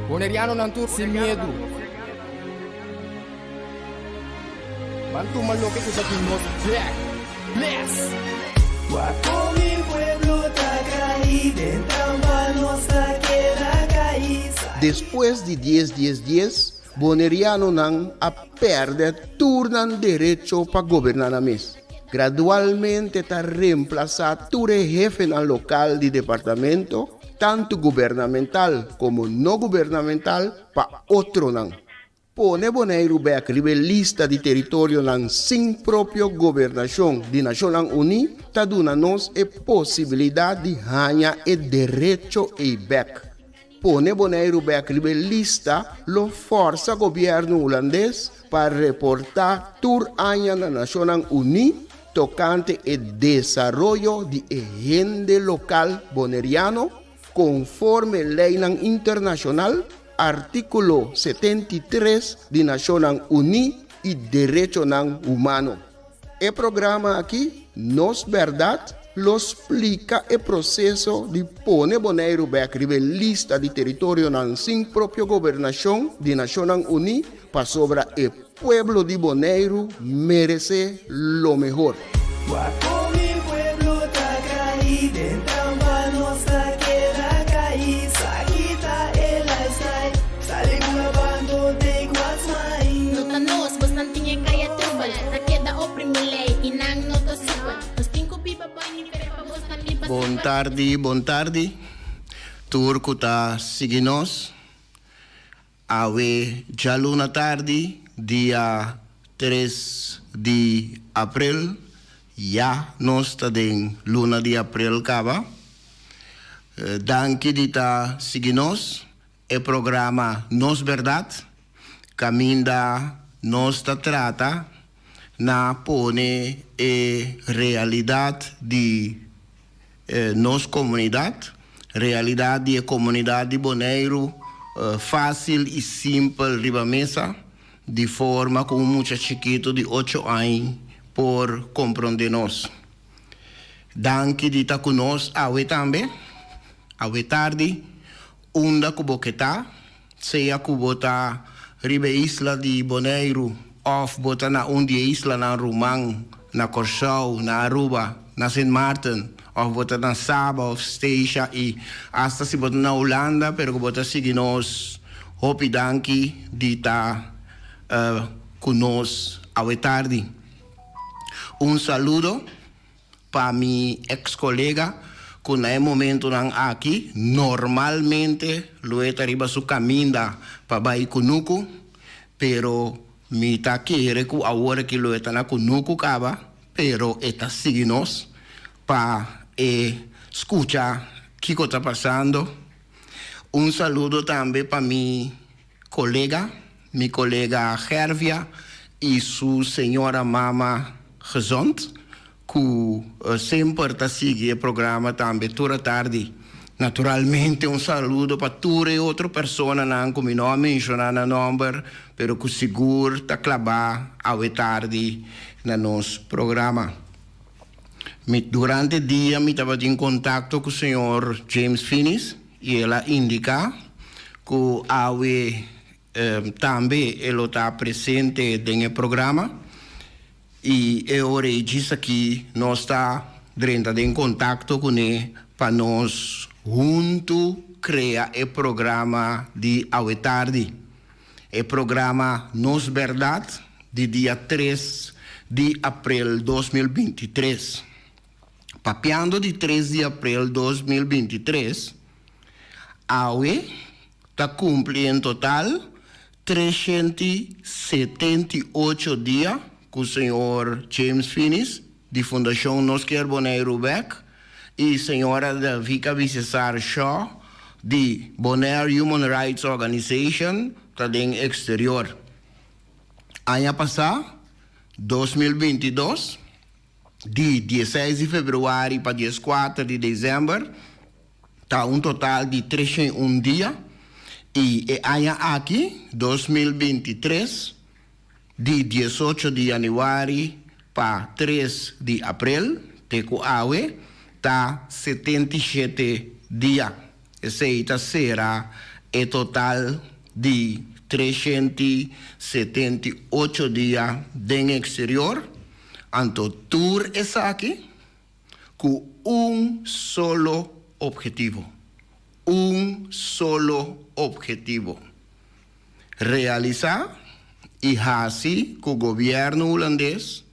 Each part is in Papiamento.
Bonerianonan tur sin miedu. Ban tuma loke ku ta di nos bek. Bless! Wak kon mi pueblo ta kai den trampa nos ta keda kai. Despues di dies dies dies, Bonerianonan a pèrdè tur nan derecho pa goberná nan mes. Gradualmente ta remplasá tur e hefenan lokal di departamento, tantu gubernamental komo no gubernamental, pa otronan. Pone Boneiru bèk riba e lista di teritorionan sin propio gobernashon di Nashonnan Uní ta duna nos e posibilidat di haña e derecho ei bèk. Pone Boneiru bèk riba e lista lo fòrsa gobièrnu hulandes pa reportá tur aña na Nashonnan Uní tokante e desaroyo di e hende lokal boneriano konforme leinan internashonal, artíkulo 73 di Nashonnan Uní i derechonan humano. E programa aki, Nos Bèrdat, lo splika e proseso di pone Boneiru bèk riba e lista di teritorionan sin propio gobernashon di Nashonnan Uní pasobra e pueblo di Boneiru meresé lo mehor. Wak kon mi pueblo ta kai den trampa nos ta keda kai sa kita e lifestyle sali ku la bando take what's mine. No ta nos, bosnan tin e kaya trubel Ta keda oprimi lei i nan no ta supel Nos tin ku biba bou ni fe pa bosnan biba Bon super. tardi, bon tardi tur ku ta sigui nos. Awe djaluna tardi, dia tres di aprel, ya nos ta den luna di aprel kaba. Danki di ta sigui nos. E programa Nos Berdad kaminda nos ta trata na pone e realidat di nos komunidat, realidat di e komunidat di Boneiru fásil i simpel riba mesa di forma ku un mucha chikitu di ocho aña por komprondé nos. Danki di ta ku nos awe tambe, awe tardi. Unda ku bo ke ta, sea ku bo ta riba e isla di Boneiru òf bo ta na un di e islanan ruman, na Kòrsou, na Aruba, na Sint Maarten, òf bo ta na Saba òf Statia i asta si bo ta na Hulanda pero ku bo ta sigui nos, hopi danki di ta ku nos awe tardi. Un saludo. Pa mi ex colega cu na e momentonan aki normalmente lo e ta riba su caminda pa bay Cunucu, pero mi ta kere cu awor aki lo e ta na Cunucu caba, pero e ta sigui nos pa e scucha kico ta pasando. Un saludo tambe pa mi colega, mi colega Gervia y su señora mama gezond cu semper ta sigui e programa tambe tur atardi. Naturalmente un saludo pa tur e otro personanan cu mi no a menciona nan nomber pero cu sigur ta claba awe tardi na nos programa. Mi durante dia mi tabatin contacto cu señor James Finis y el a indica cu awe Tambe e lo ta presente den e programa y e ora ei djis aki nos ta drenta den contacto cune pa nos hunto crea e programa di awe tardi. E programa Nos Berdad di dia tres di april 2023. Papiando di tres di april 2023, awe ta cumpli en total 378 dia cu señor James Finis di Fundacion Nos Kier Boneiru Bek y señora Davika Bisesar Shaw di Bonaire Human Rights Organization ta den exterior. Aña pasa, 2022, di dieseis di februari pa dieskuater di desèmber ta un total di 301 dia i e aña aki, 2023, di diesocho di yanüari pa tres di aprel te ku awe ta 77 dia. Esei ta sera. E total di 378 dia den eksterior, anto tur esaki ku un solo ophetivo, un solo ophetivo, realisá i hasi ku gobièrnu hulandes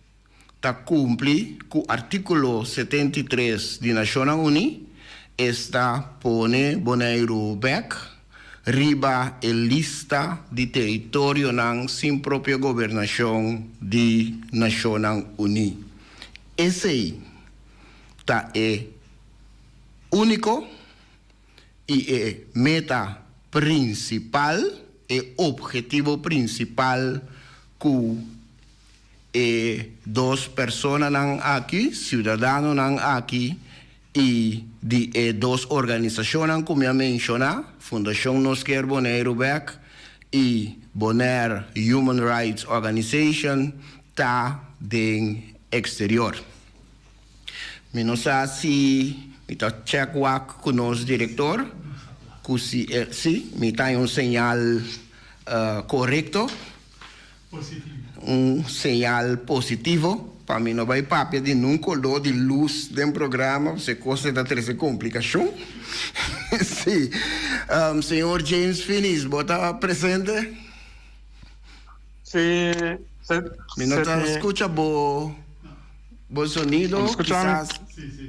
ta kumpli ku artíkulo 73 di Nashonnan Uní, esta pone Boneiru bèk riba e lista di teritorionan sin propio gobernashon di Nashonnan Uní. Esei ta e úniko i e meta prinsipal, e ophetivo prinsipal ku E dos personanan aki, siudadanonan aki i di e dos organisashonnan ku mi a menshoná, Fundashon Nos Kier Boneiru Bèk i Bonaire Human Rights Organization, ta den eksterior. Mi no sa si mi ta chèk wak ku nos direktor ku si e, si, mi ta haña un señal korekto. Un señal positivo pa mi no bai papia di nun color di luz den programa pasobra e cos ta trece complicacion. Si. Señor James Finis bo ta presente? Si. Mi no ta scucha bo bo sonido kisas.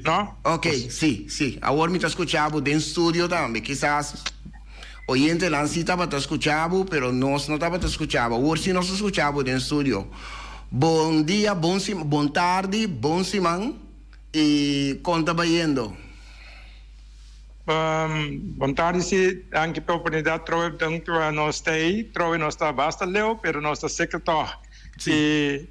No? Ok, si, si. Awor mi ta scucha bo den studio tambe. Kisas oyentenan si tabata scucha bo, pero nos no tabata scucha bo. Awor si nos ta scucha bo den studio. Bon dia, bon sima, bon tardi, bon siman y con ta bayendo? Bon tardi, si. Danki pa e oportunidad trobe danki pa nos ta ey. Trobe nos ta basta leu, pero nos ta seker tog. Si. Y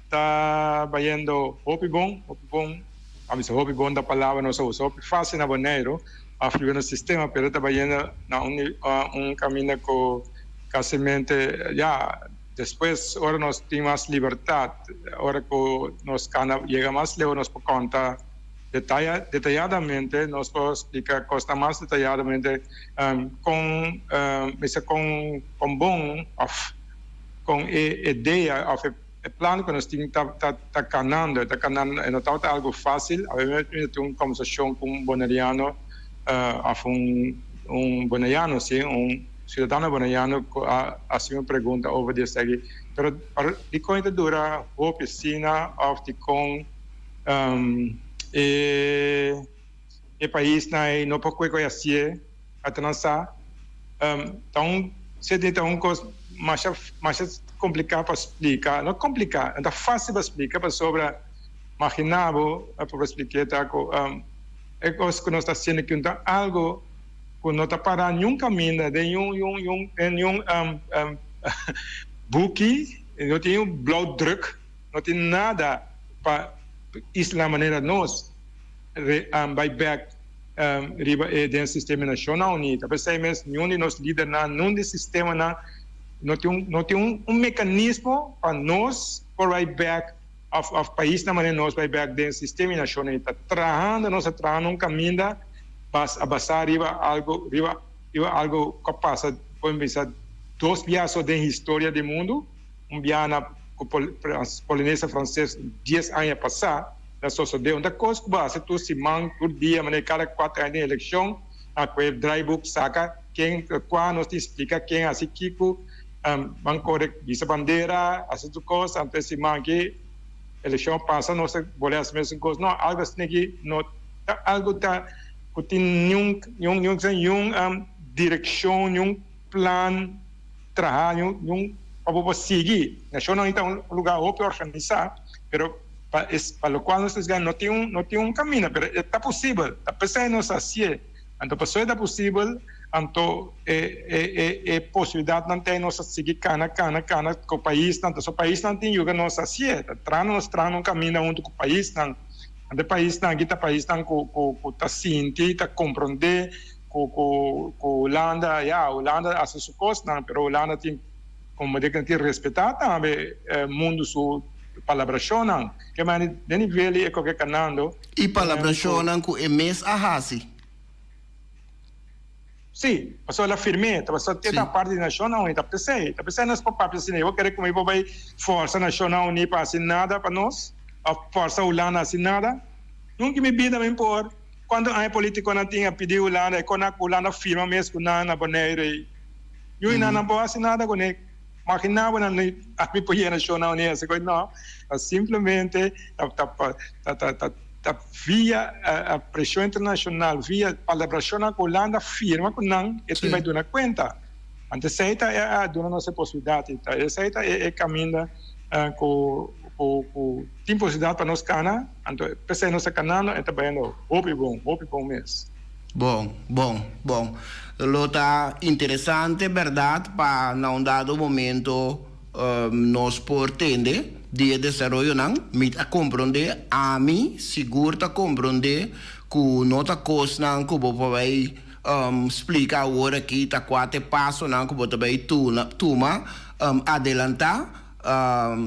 Ta bayendo hopi bon, hopi bon, a bisa hopi bon ta palabra nos a usa hopi fácil na Boneiru, a fluye nos sistema, pero ta bayendo na un un caminda cu casimente ya despues ora nos tin mas libertad, ora cu nos cana yega mas leu nos por conta detaya detayadamente, nos por splica cosnan mas detayadamente con bisa con con bon of con e idea of e E plan ku nos tin ta ta kanando, e ta kanando, e no tabata algu fásil. Awe mi a tin un kòmbersashon ku un boneriano òf un un boneriano, si, un siudadano boneriano ku a hasi mi un pregunta over di esaki. Pero dikon e ta dura hopi asina òf dikon e e paisnan ei no por kue ku e hasié? Ata nan sa ta un seti ta un kos masha masha kompliká pa splika, no kompliká, no ta fásil pa splika pasobra maginá bo pa por splik'é ta ku e kos ku nos ta hasiendo aki no ta algu ku no ta pará niun kaminda den niun niun niun den niun buki, no tin niun blauwdruk, no tin nada pa isla manera nos bai bèk. riba e den sistema Nashonnan Uní. Ta p'esei mes niun di nos lidernan, niun di sistemanan no tin un no tin un mekanismo pa nos por bai bèk òf òf paisnan manera nos bai bèk den sistema di Nashonnan Uní. Ta trahando nos ta trahando un kaminda bas a basá riba algu riba riba algu ku a pasa por bisa dos biaha so den historia di mundu, un biaha na ku Polinesia Franses dies aña pasá. Ta sosodé un ta kos ku bo hasi tur siman, tur dia, manera kada kuater aña tin elekshon, a ku e draaiboek saka ken kua nos tin splika ken hasi kiko, ban kore bisa bandera, hasi tur kos, anto e siman aki elekshon a pasa nos ta bolbe hasi mesun kos. No, algu asina aki no ta algu ta ku tin niun niun niun direkshon, niun plan traha, niun niun pa bo por sigui. Nashonnan ta un lugar hopi organisá, pero. Pa es pa locual nos ta esgana no tin un no tin un camina pero e ta posibel ta pesey nos a hacié anto pasobra e ta posibel anto e e e e posibilidadnan ta nos a sigui cana cana cana cu paisnan ta so paisnan tin yuga nos hacié ta trahando nos trahando un camina hunto cu paisnan anto e paisnan aki ta paisnan cu cu cu ta sinti ta compronde cu cu cu Hulanda ya Hulanda a haci su cosnan pero Hulanda tin Como de tin respetá tambe mundu su palabrashonnan. Ke manera den nivel di e koke kanando. I palabrashonnan ku e mes a hasi. Sí, pasobra el a firm'é, ta pasobra e ta parti di Nashonnan Uní, ta p'esei, ta p'esei nos por papia asina. Bo kere ku mi por bai forsa Nashonnan Uní pa hasi nada pa nos? Òf forsa Hulanda hasi nada? Nunka mi bida mi por. Kuantu aña polítikonan tin a pidi Hulanda e kona ku Hulanda firma mes ku nan na Boneiru ei? Yu nan no por hasi nada kuné. Maginá bo nan ami por yena Nashonnan Uní hasi kos? No, ta simplemente ta ta ta ta. Ta via presion internacional, via palabracionnan cu Hulanda firma cu nan, e tin bay duna cuenta. Anto esey ta e duna nos e posibilidad y ta esey ta e caminda cu cu tin posibilidad pa nos cana, anto pesey nos ta canando e ta bayendo hopi bon, hopi bon mes. Bon, bon, bon. Lo ta interesante berdad pa na un dado momento Nos por tende di e desaroyonan. Mi ta komprondé, ami sigur ta komprondé ku no ta kosnan ku bo por bai splika awor aki ta kua ta e pasonan ku bo ta bai tuma adelantá.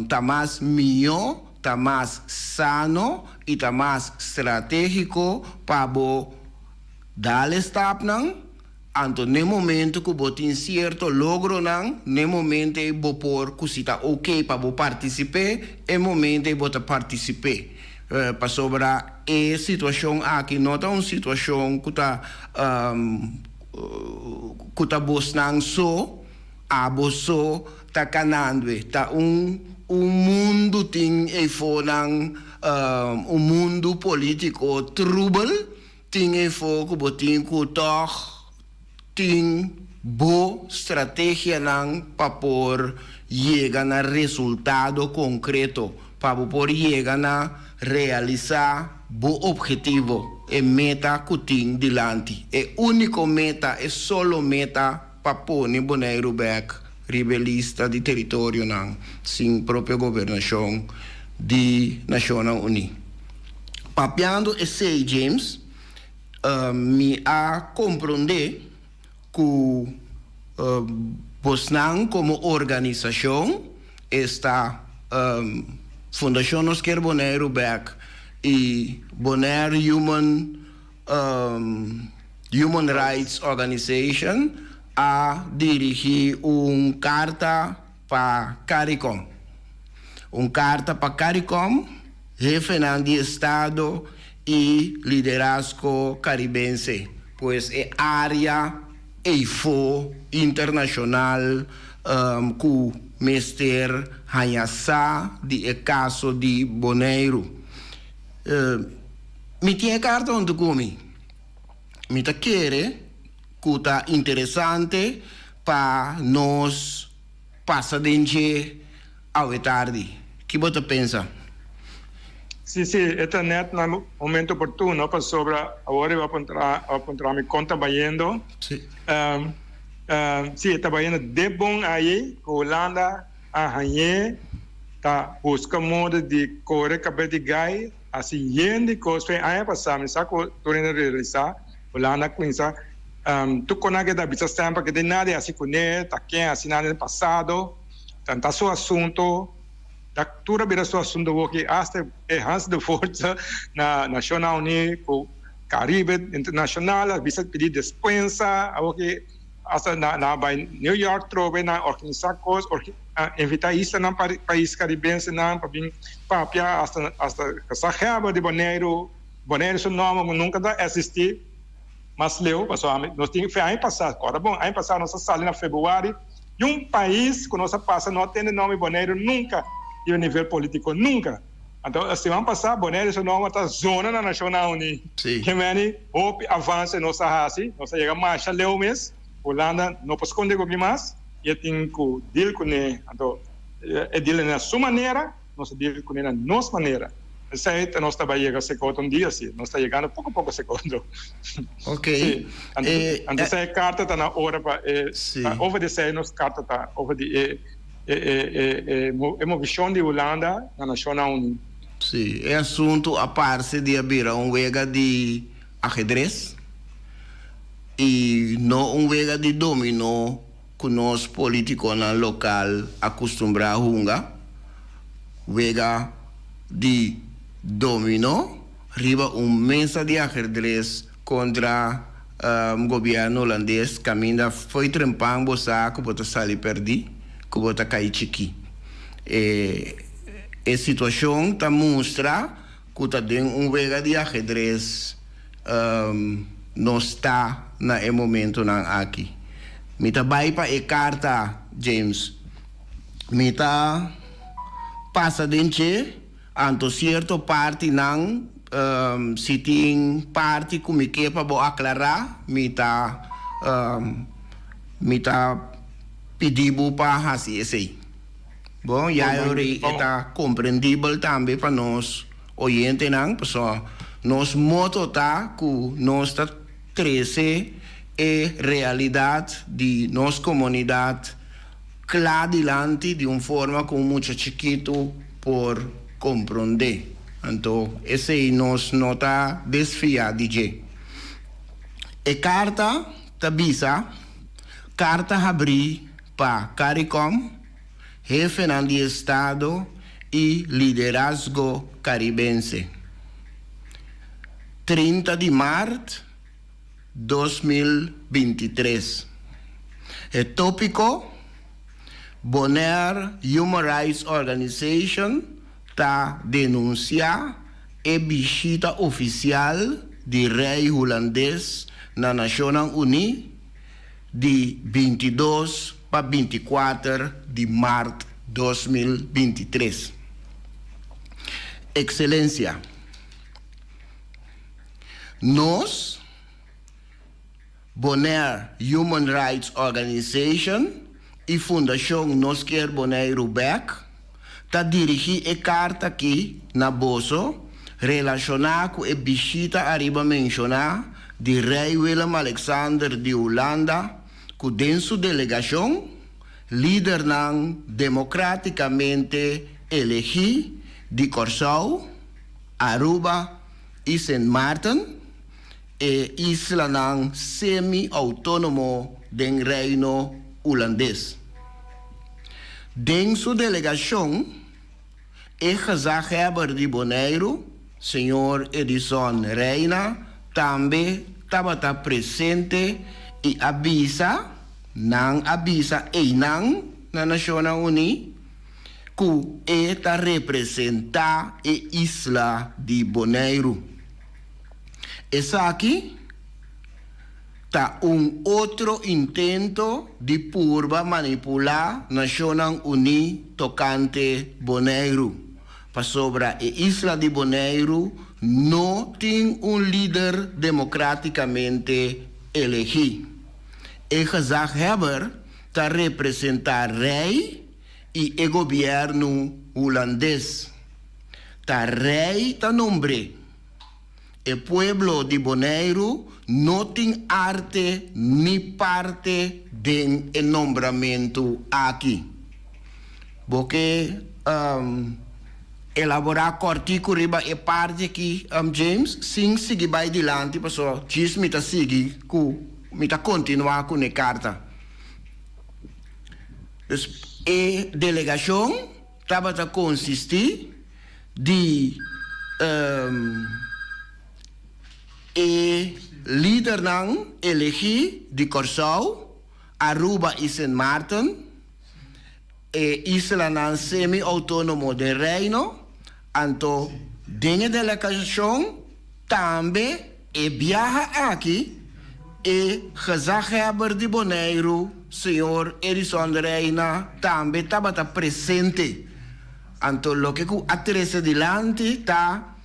Ta mas mihó, ta mas sano i ta mas stratégiko pa bo dal e stapnan. Anto n'e momento ku bo tin sierto logronan, n'e momento ei bo por ku si ta oke pa bo partisip'é, e momento ei bo ta partisip'é. Pasobra e situashon aki no ta un situashon ku ta ku ta bosnan so, abo so ta kanando. Ta un un mundu tin eifonan, un mundu polítiko trubel. Tin efo ku bo tin ku tòg tin bo strategianan pa por yega na resultado konkreto, pa bo por yega na realisá bo ophetivo, e meta ku tin dilanti. E úniko meta, e solo meta pa pone Boneiru bèk riba e lista di teritorionan sin propio gobernashon di Nashonnan Uní. Papiando esei James, mi a komprondé ku bosnan komo organisashon, esta Fundashon Nos Kier Boneiru Bèk i Bonaire Human Human Rights Organization a dirigí un karta pa Caricom. Un karta pa Caricom, hefenan di estado i liderazgo karibense, pues e área eifó internashonal ku mester haña sa di e kaso di Boneiru. Mi tin e karta huntu ku mi. Mi ta kere ku ta interesante pa nos pasa den dje awe tardi. Ki bo ta pensa? Sí, sí, e ta nèt na momento oportuno pasobra awor e bo a puntra mi kon ta bayendo. Sí. Sí, e ta bayendo de bon ayi ku Hulanda a hañ'é ta buska modo di kore kabes di gai. Hasi yen di kos fen aña pasá mi sa ku tur hende realisá Hulanda a kuminsá tur kona ke ta bisa semper ke tin nada di hasi kuné ta ken hasi nada den pasado ta ta su asunto ta tur a bira su asunto awoki asta e Hans de Voort na Nashonnan Uní ku Karibe Internashonal a bisa pidi despensa awoki asta nan a bai New York trobe nan organisá kos. A invitá islanan pais karibensenan pa bin papia hasta hasta gezaghebber di Boneiru. Boneiru su nòmber nunka ta eksistí mas leu pasobra ami nos tin fe aña pasá kòrda bon aña pasá nos a sali na februari di un pais ku nos a pasa no a tende nòmber di Boneiru nunka riba nivel polítiko nunka. Anto siman pasá Boneiru su nòmber ta zona na Nashonnan Uní. Ke meni hopi avanse nos a hasi nos a yega masha leu mes Hulanda no por skonde ku mas. I e tin ku deal kuné. Anto e deal na su manera, nos a deal kuné na nos manera. Esei ta nos ta bai yega sekoto un dia si. Nos ta yegando poko poko sekoto. Ok. Si. Anto anto esei e karta ta na ora pa e over di esei nos karta ta over di e e e e movishon di Hulanda na Nashonnan Uní. Si. E asuntu a parse di a bira un wega di ahedres i no un wega di dominó ku nos politikonan lokal a kustumbrá hunga wega di dominó riba un mesa di ahedres kontra. Gobièrnu Hulandes kaminda fo'i trempan bo sa ku bo ta sali pèrdí, ku bo ta kai chikí. E e situashon ta mustra ku ta den un wega di ahedres nos ta na e momentunan aki. Mi ta bai pa e karta, James. Mi ta pasa den dje. Anto sierto partinan, si tin parti ku mi ke pa bo aklará, mi ta mi ta pidi bo pa hasi esei. Bon, ya e ora ei e ta komprendibel tambe pa nos oyentenan, pasobra nos moto ta ku nos ta trese e realidat di nos komunidat kla dilanti di un forma ku un mucha chikitu por komprondé. Anto esei nos no ta desfiá di dje. E karta ta bisa, Karta habrí pa Caricom, hefenan di estado i liderazgo karibense. 30 di mart 2023. E tópiko, Bonaire Human Rights Organization ta denunsiá e bishita ofisial di Rei Hulandes na Nashonnan Uní di 22 pa 24 di mart 2023. Ekselensia, nos. Bonaire Human Rights Organization i Fundashon Nos Kier Boneiru Bèk ta dirigí e karta akí na boso relashoná ku e bishita ariba menshoná di Rei Willem-Alexander di Hulanda ku den su delegashon lidernan demokrátikamente elegí di Kòrsou, Aruba i Sint Maarten. E islanan semi-outónomo den Reino Hulandes. Den su delegashon, e gezaghebber di Boneiru, señor Edison Rijna, tambe tabata presente i a bisa, nan a bisa einan na Nashonnan Uní, ku e ta representá e isla di Boneiru. Esaki ta un otro intento di purba manipulá Nashonnan Uní tokante Boneiru, pasobra e isla di Boneiru no tin un lider demokrátikamente elegí. E gezaghebber ta representá Rei i e gobièrnu hulandes. Ta Rei ta nombr'é. E pueblo di Boneiru no tin arte ni parte den e nombramentu aki. Bo ke elaborá kòrtiku riba e parti aki, James? Sin sigui bai dilanti pasobra djis mi ta sigui ku mi ta kontinuá ku ne karta. Dus e delegashon tabata konsistí di e lidernan elegí di Kòrsou, Aruba i Sint Maarten, e islanan semi-outónomo den Reino, anto den e delegashon tambe e biaha aki e gezaghebber di Boneiru, señor Edison Rijna tambe tabata presente. Anto loke ku a trese dilanti ta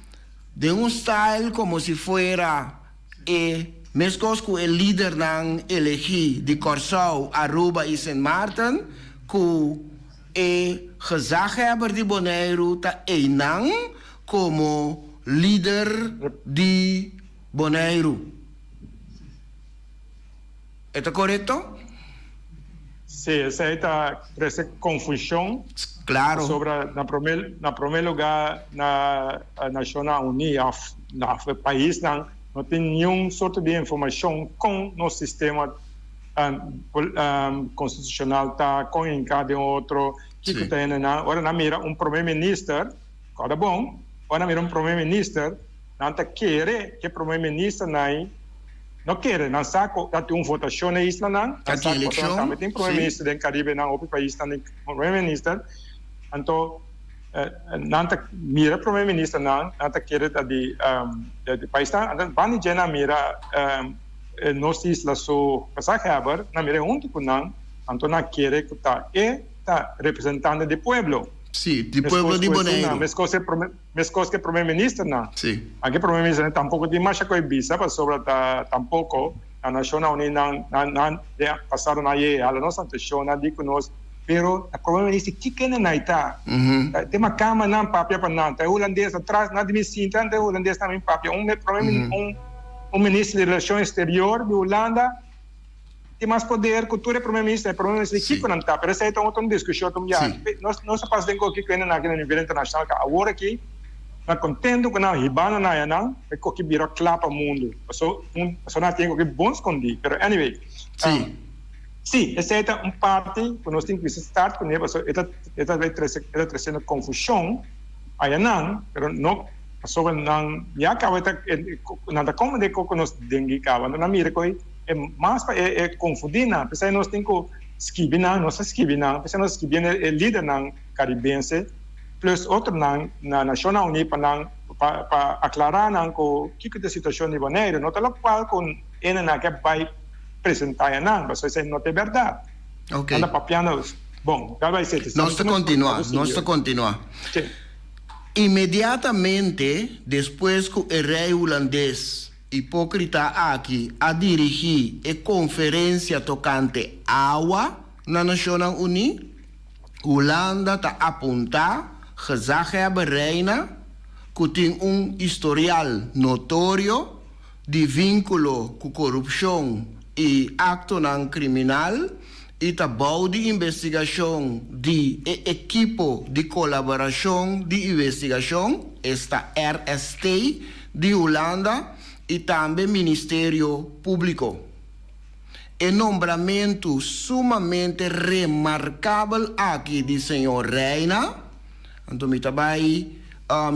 den un style komo si fuera e meskos ku e lidernan elegí di Kòrsou, Aruba i Sint Maarten ku e gezaghebber di Boneiru ta einan komo lider di Boneiru. E ta korekto? Sí, esei ta trese konfushon. Klaro. Pasobra na promé na promé lugá na Nashonnan Uní òf na paisnan no tin niun sorto di informashon kon nos sistema konstitushonal ta, kon hinká den otro, kiko ta hende nan. Ora nan mira un promé minister, kòrda bon, ora nan mira un promé minister nan ta kere ku e promé ministernan ei. No kere, nan sa ku ta tin un votashon na e islanan, Ta nan sa tin ku pasobra elekshon, tambe tin prome sí. minister den Karibe, nan hopi paisnan tin prome minister, anto nan ta mira prome ministernan, nan ta kere ta di di paisnan, anto banda di dje nan mira nos isla su gezaghebber, nan mira huntu ku nan, anto nan kere ku ta e ta representante di pueblo. Sí, di pueblo Meskos di ku esunnan, Boneiru. meskos e prome. Meskos ku e prome ministernan. Sí. Anke prome ministernan tampoko tin masha ku e bisa pasobra ta tampoko na Nashonnan Uní nan nan nan den pasado nan a hala nos atenshon nan di ku nos pero ta prome minister kiko nan a ta? Ta te makamba nan papia pa nan ta e hulandes atras nan di mi sinta nan ta e hulandes nan a bin papia un prome un un minister di relashon exterior di Hulanda Tin mas poder ku tur e prome minister, e prome minister di kiko nan ta, pero esei ta un otro diskushon otro biaha. Nos nos a pasa den koki ku hende nan aki na nivel internashonal ka awor aki nan kontento ku nan hibando nan ayanan e koki bira kla pa mundu paso un paso nan tin koki bon skondí pero anyway si esei ta un parti ku nos tin ku bisa start kuné paso e ta e ta bai trese e ta tresiendo konfushon ayanan pero no pasobra nan ya kaba e ta nan ta komprende kiko nos dengue kaba nan a mira ku E mas pa e e konfundí nan. P'esei nos tin ku skibi nan, nos ta skibi nan, p'esei nos ta skibi e lidernan karibense plus otronan na Nashonnan Uní pa nan pa pa aklará nan ku kiko ta e situashon di Boneiru. No ta lokual ku hendenan ke bai presentá e nan, pasobra esei no ta e bèrdat. Ok. Nan ta papiando, bon, ta bai seti. Nos ta kontinuá, nos ta kontinuá. Sí. Inmediatamente despues ku e rei hulandes Hipókrita aki a dirigí e konferensia tokante awa na Nashonnan Uní. Hulanda ta apuntá gezaghebber Reina, ku tin un historial notorio di vínkulo ku korupshon i aktonan kriminal i ta bou di investigashon di e Ekipo di Kolaborashon di Investigashon, esta RST, di Hulanda i tambe Ministerio Públiko. E nombramentu sumamente remarkabel aki di señor Reina, anto mi ta bai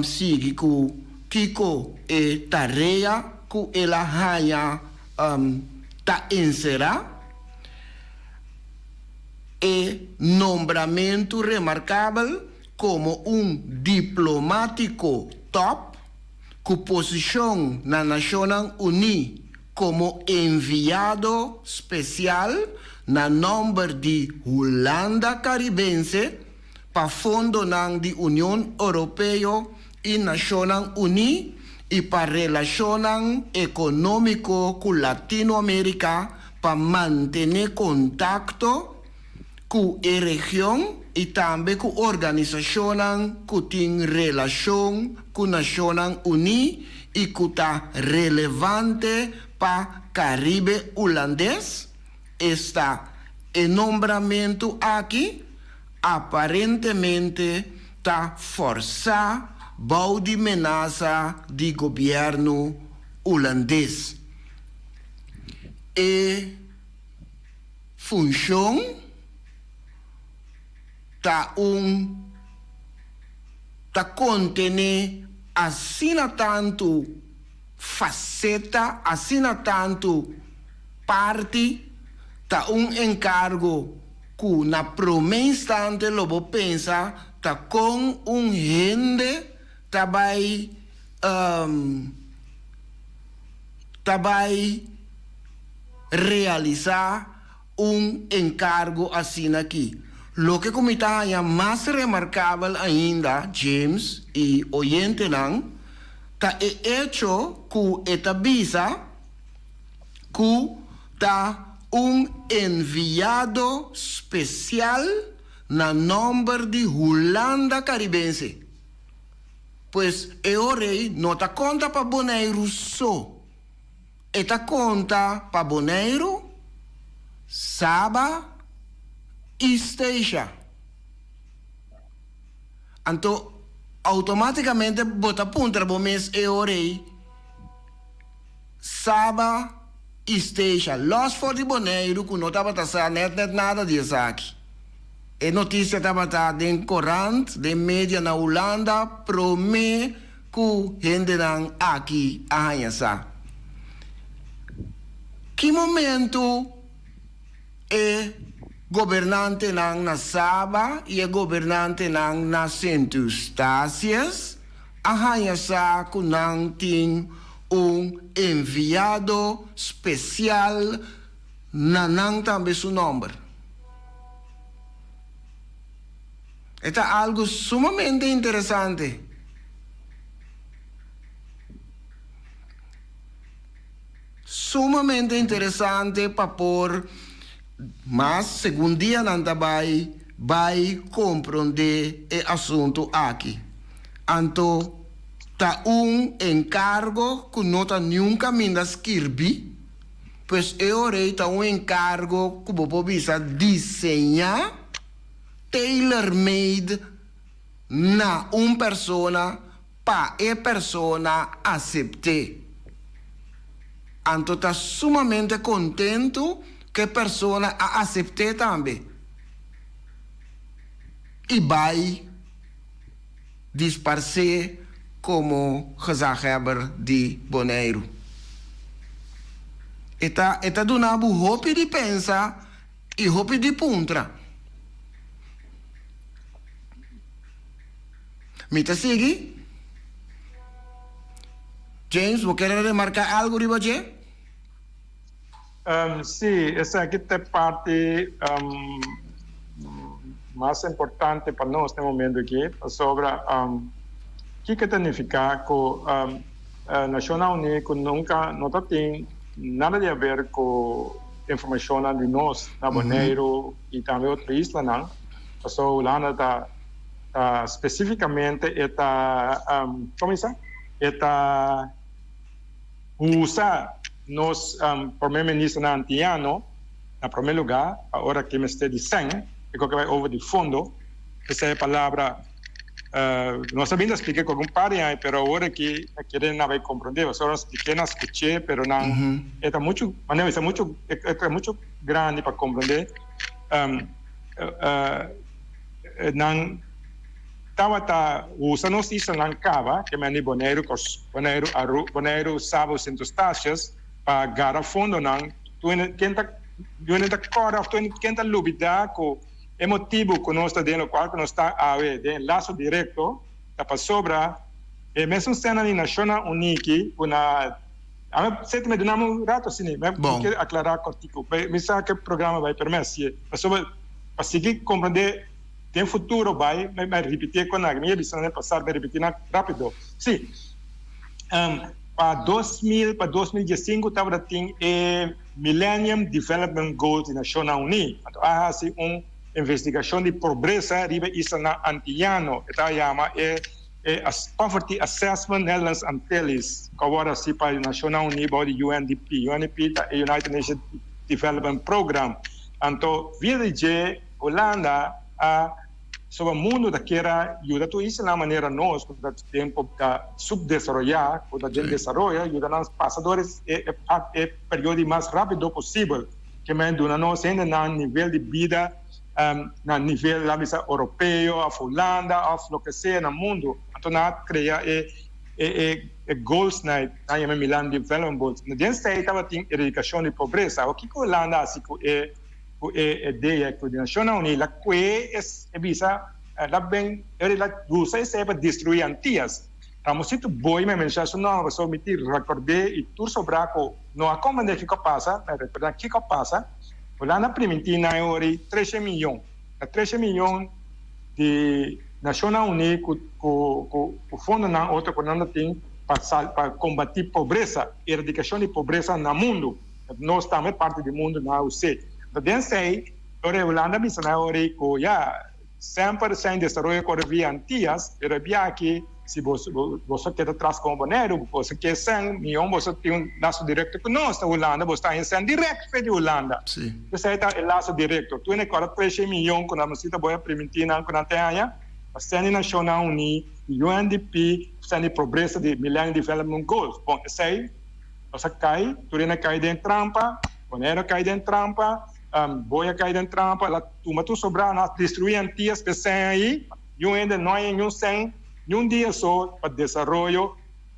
sigui ku kiko e tarea ku el a haña ta enserá. E nombramentu remarkabel komo un diplomátiko tòp ku posishon na Nashonnan Uní komo enviado spesial na nòmber di Hulanda Karibense pa fondonan di Union Europeo i Nashonnan Uní i pa relashonnan ekonómiko ku Latinoamérika pa mantené kontakto ku e region i tambe ku organisashonnan ku tin relashon ku Nashonnan Uní i ku ta relevante pa Karibe Hulandes, esta e nombramentu aki aparentemente ta fòrsá bou di menasa di gobièrnu Hulandes. E funshon ta un ta kontené asina tantu faseta, asina tantu parti, ta un enkargo ku na promé instante lo bo pensa ta kon un hende ta bai ta bai realisá un enkargo asina aki. Loke ku mi ta haña mas remarkabel ainda, James i oyentenan, ta e echo ku e ta bisa ku ta un enviado spesial na nòmber di Hulanda Karibense. Pues e ora ei no ta konta pa Boneiru so. E ta konta pa Boneiru, Saba i Statia. Anto outomátikamente bo ta puntra bo mes e ora ei, Saba i Statia, lòs for di Boneiru ku no tabata sa nèt nèt nada di esaki. E notisia tabata den korant, den media na Hulanda promé. Ku hendenan aki a haña sa. Ki momento e gobernantenan na Saba i e gobernantenan na Sint Eustatius a haña sa ku nan tin un enviado spesial na nan tambe su nòmber? E ta algu sumamente interesante. Sumamente interesante pa por mas segun dianan ta bai bai komprondé e asuntu aki. Anto ta un enkargo ku no ta niun kaminda skirbí, pues e ora ei ta un enkargo ku bo por bisa diseñá, tailor made, na un persona pa e persona asept'é. Anto ta sumamente kontentu ku e persona a asept'é tambe i bai disparsé komo gezaghebber di Boneiru. E ta e ta duna bo hopi di pensa i hopi di puntra. Mi ta sigui. James, bo kere remarká algu riba dje? Sí, esaki ta e parti mas importante pa nos na e momento aki, pasobra kiko ta nifiká ku Nashonnan Uní ku nunka no ta tin nada di haber ku informashonnan di nos na Boneiru i tambe otro islanan, pasobra Hulanda ta ta specificamente e ta como bisa e ta usa nos prome ministernan antiano na prome lugar pa ora ki mester di cen e koke bai over di fondo esei e palabra nos a bin ta splica ku algun par di aña pero awor aki a kere nan bai comprende pasobra nos splique nan scuche pero nan e ta mucho manera bisa mucho e ta mucho grandi pa comprende. Nan tabata usa nos islanan kaba, ke men di Boneiru, Boneiru, Aru, Boneiru, Saba, Sint Eustatius, pa gara fondonan. Tur hende ken ta tur hende ta kòrda òf tur hende ken ta lubidá ku e motibu ku nos ta den lokual ku nos ta awe den e laso direkto ta pasobra e mesun sena di Nashonnan Uní ki ku na Ami seti mi duna mi un rato asina, mi ke aklará kòrtiku. Mi sa ke programa bai permès, pasobra Pa sigui comprende den futuro bay mi a ripiti e conaki mi a bisa nan den pasado mi a ripiti nan rapido si pa 2000 pa 2015 tabata tin e Millennium Development Goals di Nacionnan Uni anto a haci un investigacion di pobresa riba e islanan Antillano e ta yama e e Poverty Assessment Netherlands Antilles cu a worde haci pa Nacionnan Uni bao di UNDP UNDP ta e United Nations Development Program. Anto via di dje Hulanda a soba mundu ta kier a yuda tur islanan manera nos ku ta tempu ta subdesaroyá, ku ta den desaroyo, yuda nan pasa dor e e periodo di mas rápido posibel. Ke men duna nos hendenan nivel di bida na nivel laat bisa oropeo òf Hulanda òf loke sea na mundu. Anto nan a krea e e e goals na e nan yama Milan Development Goals. Na den esei tabatin eradikashon di pobresa. Awor kiko Hulanda a hasi ku e ku e idea ku di Nashonnan Uní? La kue e bisa la ben la usa esei pa destruí Antias. Ramosito Boy mi a menshoná su nòmber pasobra mi tin rekord'é i tur sobrá ku no a komprendé kiko a pasa, mi a rekordá kiko a pasa. Hulanda a primintí nan e ora ei treshe miyon. Ta treshe miyon di Nashonnan Uní ku ku fondonan otro ku nan ta tin pa sal pa kombatí pobresa, eradikashon di pobresa na mundu. Nos tambe parti di mundu na us'é. Anto den esei ora e Hulanda a bisa nan ora ei ku ya semper sen desaroyo kore via Antias, pero e bia aki si boso boso keda tras komo Boneiru, boso ke sen mion boso tin un laso direkto ku nos na Hulanda, boso ta haña sen dirèkt fe di Hulanda. Esei ta e laso direkto. Tur hende kòrda treshe mion ku nan mester ta bai a primintí nan ku nan ta haña. Pa sèn di Nashonnan Uní, di UNDP, sèn di pobresa di Millennium Development Goals. Bon, esei nos a kai, tur hende a kai den trampa, Boneiru a kai den trampa, Boy a kai den trampa, el a tuma tur sobrá, nan a destruí Antias ku e sèn ei, niun hende no haña niun sèn, niun dia so pa desaroyo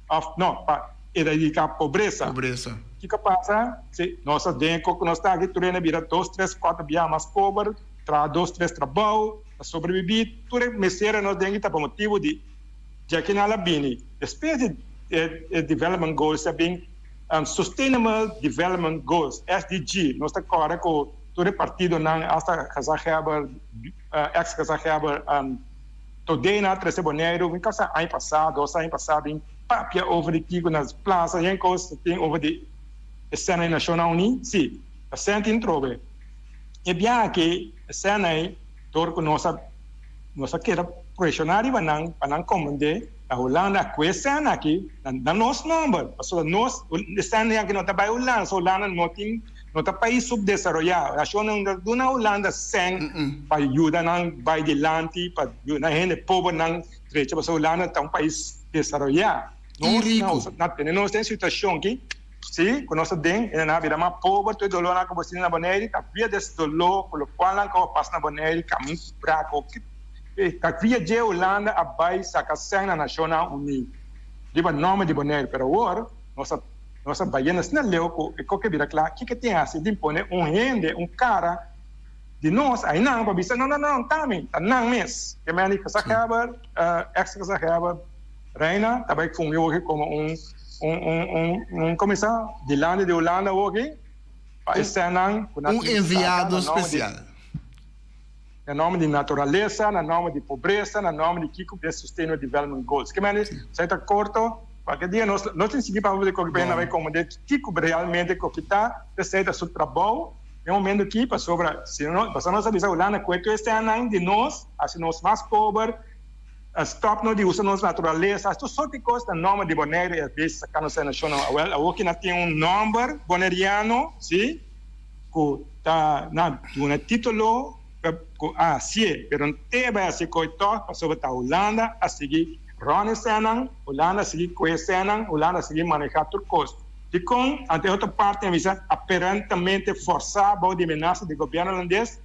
òf no, pa eradiká pobresa. Pobresa. Kiko pasa? Si nos a den ku nos ta aki tur hende bira dos, tres, kuater biaha mas pober, traha dos, tres trabou pa sobrebibí. Tur e miseria nos den aki ta pa motibu di dje nan a bini. Despues di e Development Goals a bin Sustainable Development Goals, SDG. Nos ta kòrda ku tur e partidonan, asta Gezaghebber, ex Gezaghebber Todé nan a trese Boneiru, mi kasa aña pasá, dos aña pasá bin papia over di kiko na plasa yen kos ta tin over di e sena di Nashonnan Uní. Sí, ta sena tin trobe. E biaha aki e sena ei dor ku nos a nos a keda preshoná riba nan pa nan komprendé na Hulanda ku e sena aki na nos nòmber pasobra nos e sena aki no ta bai Hulanda, so Hulanda no tin No ta pais subdesaroyá. Nashonnan ta duna Hulanda sèn pa yuda nan bai dilanti, pa yuda hende pobernan drecha, pasobra Hulanda ta un pais desaroyá. Nos na tene nos den situashon aki, si, ku nos ta den, hende nan a bira mas pober, tur e dolónan ku bo sinti na Boneiru ta via des doló ku lokual nan kaba pasa na Boneiru, kamin brako, ta via dje Hulanda a bai saka sèn na Nashonnan Uní riba nòmber di Boneiru. Pero awor nos ta. Nos a bayendo asina leu ku e koke bira kla, kiko tin hasi di pone un hende, un kara di nos ainan pa bisa no no no ta mi, ta nan mes. Ke men di gezaghebber, ex gezaghebber Reina ta bai fungi hopi komo un un un un un komo bisa dilanti di Hulanda hopi pa e sènnan ku nan Un enviado spesial. Na nòmber di naturalesa, na nòmber di pobresa, na nòmber di kiko den Sustainable Development Goals. Ke mende esei ta korto, kualke dia nos nos tin sigui papia di koki pa hende bai komprende kiko realmente koki ta, esei ta su trabou den momento aki pasobra si no pasobra nos a bisa Hulanda ku e esnan di nos hasi nos mas pober, stòp nos di usa nos naturalesa, hasi tur sort di kos na nòmber di Boneiru i a bes saka nos e nashon. Awèl awoki nan tin un nòmber boneriano, si. Ku ta na duna titulo ku a hasié, pero no te bai hasié koe tòg pasobra ta Hulanda a sigui ròn e sènnan, Hulanda a sigui koe e sènnan, Hulanda a sigui manehá tur kos. Dikon? Ante e otro parti a bisa aperentamente fòrsá bou di menasa di gobièrnu hulandes.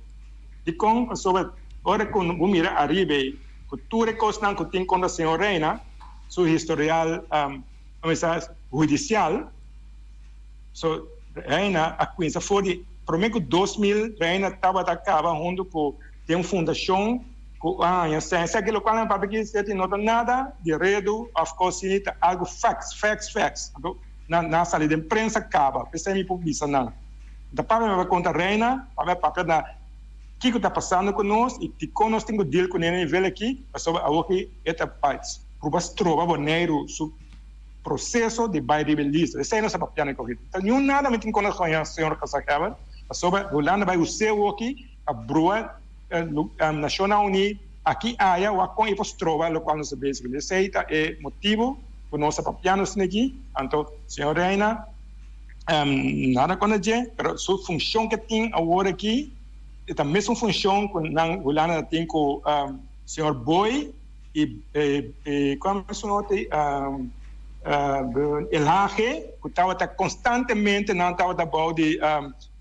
Dikon? Pasobra ora ku bo mira ariba ei ku tur e kosnan ku tin kontra señor Reina, su historial, hudisial, So Reina a cuminsa for di prome cu 2000 Reina tabata caba hunto cu den un fundacion cu a haña sen. Esaki locual nan papia aki seti no ta nada di redu of cos asini ta algo facts, facts, facts. Anto nan a sali den prensa caba. P'esei mi por bisa nan. Mi ta papia mi conta Reina, papia papia na kico ta pasando cu nos y dicon nos tin cu deal cu ne nivel aki pasobra awoki e ta bay pruba stroba Boneiru su proceso di bai riba e lista. Esei nos a papia na e koki. Ta niun nada mi tin kontra señor Gezaghebber, pasobra Hulanda bai us'é woki pa brua Nashonnan Uní aki aya wak kon e por stroba lokual nos ta bezig kuné. Esei ta e motibu ku nos a papia nos tin aki. Anto señor Reina nada kontra dje, pero su funshon ke tin awor aki e ta mesun funshon ku nan Hulanda ta tin ku señor Booi. I kon su noti Elhage ku tabata konstantemente nan tabata bou di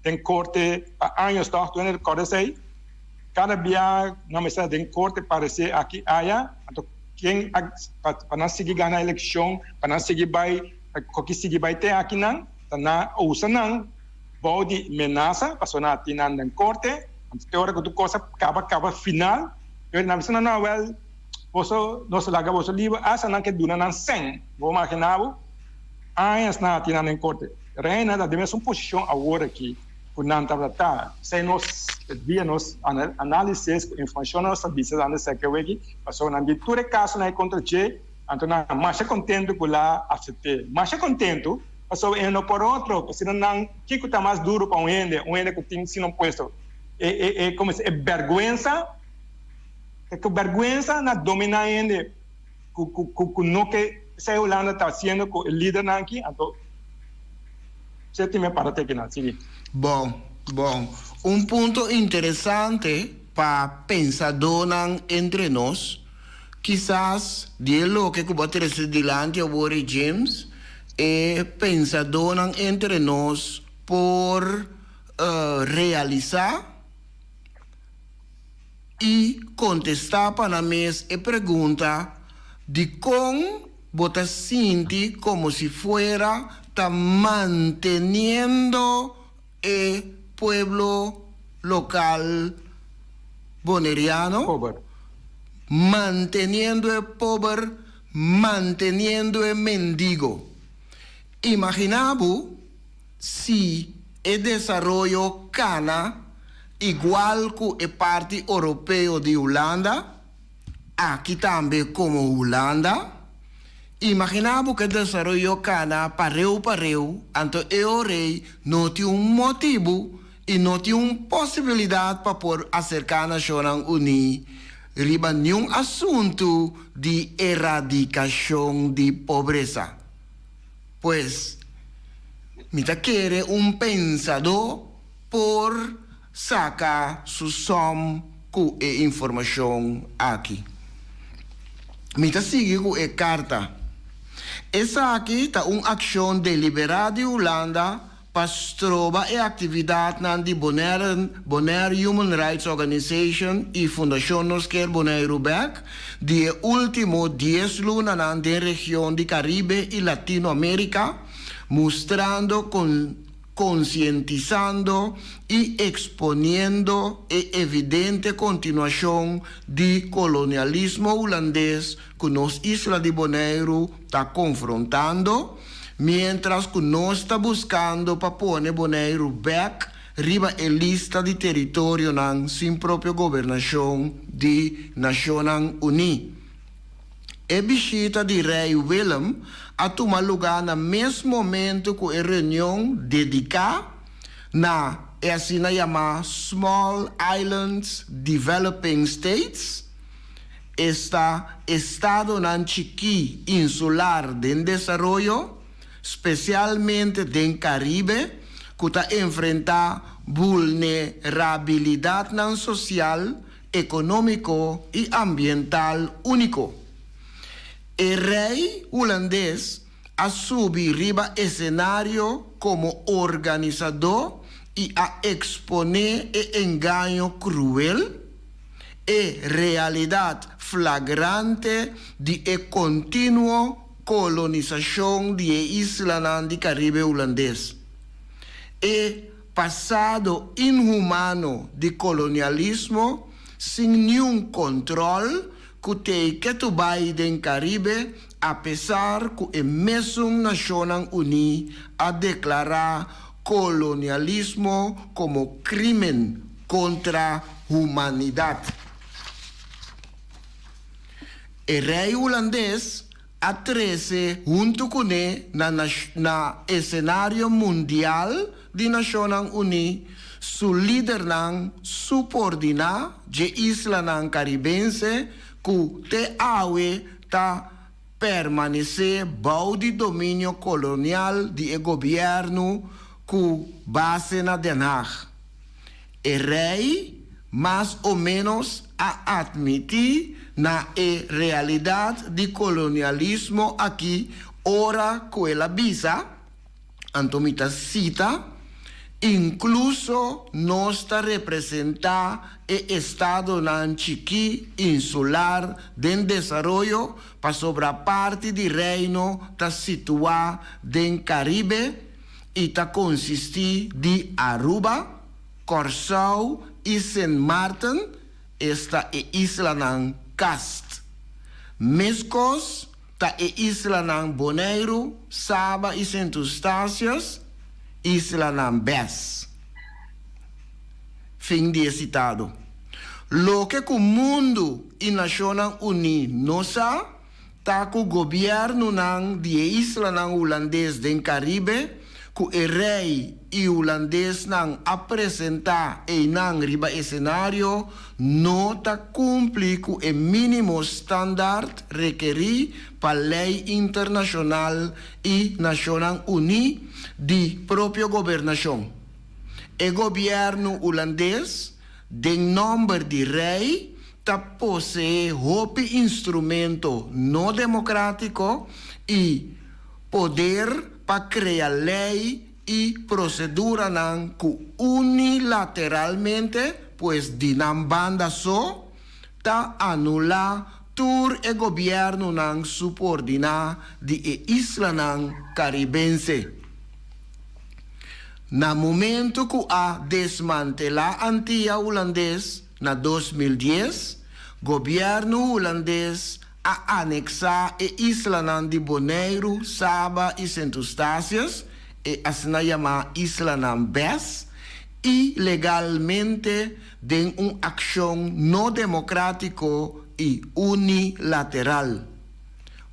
den korte pa años tòg tu hende rekòrda esei kada bia nan mester den korte paresé aki aya anto ken a pa nan sigui gana elekshon pa nan sigui bai pa koki sigui bai te akinan ta nan a usa nan bou di menasa pasobra nan a tin nan den korte anto te ora ku tur kos a kaba kaba final. Pero nan bisa nan, Awel, boso, nos laga boso liber, asta nan ke duna nan sèn. Bo imaginá bo? Añas nan a tin nan den korte. Reina ta den mesun posishon awor aki ku nan tabata ta. Esei nos via nos análisis ku informashon nos ta bisa nan esaki aweki, pasobra nan di tur e kasonan ei kontra dje, anto nan masha kontentu ku la asept'é. Masha kontentu, pasobra e no por otro, pasobra nan, kiko ta mas duru pa un hende, un hende ku tin sino puesto? E e e como e berguensa ta cu berguensa na domina hende cu cu cu cu no ke esey Hulanda ta haciendo cu e lidernan aki anto se tin me para te kinan sigui. Bon, bon. Un punto interesante pa pensadónan entre nos, kisas di e loke ku bo a trese dilanti awor e James, e pensadónan entre nos por realisá i kontestá pa nan mes e pregunta, Dikon bo ta sinti komo si fuera ta manteniendo e pueblo lokal boneriano, Pober. manteniendo e pober, manteniendo e mendigo. Imaginá bo si e desaroyo kana igual ku e parti oropeo di Hulanda, aki tambe komo Hulanda. Imaginá bo ku e desaroyo kana pareu pareu, anto e ora ei no tin un motibu i no tin un posibilidat pa por aserká Nashonnan Uní riba niun asuntu di eradikashon di pobresa. Pues, mi ta kere un pensadó por saka su sòm ku e informashon aki. Mi ta sigui ku e karta. Esaki ta un akshon deliberá di Hulanda pa stroba e aktividatnan di Bonaire, Bonaire Human Rights Organization i Fundashon Nos Kier Boneiru Bèk di e último dies lunanan den region di Karibe i Latino Amerika, mustrando kon konsientisando i eksponiendo e evidente kontinuashon di kolonialismo hulandes ku nos isla di Boneiru ta konfrontando, miéntras ku nos ta buskando pa pone Boneiru bèk riba e lista di teritorionan sin propio gobernashon di Nashonnan Uní. E bishita di Rei Willem a tuma lugá na mes momentu ku e reunion dediká na e asina yamá Small Islands Developing States, esta estadonan chikí insular den desaroyo, spesialmente den Karibe, ku ta enfrentá vulnerabilidatnan sosial, ekonómiko i ambiental úniko. E rei hulandes a subi riba esenario komo organisadó i a eksponé e engaño kruel, e realidat flagrante di e kontinuo kolonisashon di e islanan di Karibe Hulandes. E pasado inhumano di kolonialismo sin niun kontròl ku t'ei ketu bai den Karibe apesar ku e mesun Nashonnan Uní a deklará kolonialismo komo krímen kontra humanidat. E rei hulandes a trese huntu kuné na na esenario mundial di Nashonnan Uní su lidernan supordiná dje islanan karibense ku te awe ta permanesé bou di dominio kolonial di e gobièrnu ku base na Den Haag. E rei mas o ménos a atmití na e realidat di kolonialismo akí ora ku el a bisa, anto mi ta sita, Inkluso nos ta representá e estadonan chikí insular den desaroyo pasobra parti di Reino ta situá den Karibe i ta konsistí di Aruba, Kòrsou i Sint Maarten, esta e islanan Kast. Meskos ta e islanan Boneiru, Saba i Sint Eustatius, islanan bes. Fin di e sitado. Loke ku mundu i Nashonnan Uní no sa, ta ku gobièrnunan di e islanan hulandes den Karibe ku e rei i hulandesnan a presentá einan riba esenario no ta kumpli ku e mínimo standaard rekerí pa lei internashonal i Nashonnan Uní di propio gobernashon. E gobièrnu hulandes, den nòmber di rei, ta poseé hopi instrumento no demokrátiko i poder pa krea lei i proseduranan ku unilateralmente, pues di nan banda so, ta anulá tur e gobièrnunan supordiná di e islanan karibense. Na momento ku a desmantelá Antia Hulandes na 2010, gobièrnu hulandes a aneksá e islanan di Boneiru, Saba i Sint Eustatius, e asina yamá Islanan bes, ilegalmente den un akshon no demokrátiko i unilateral.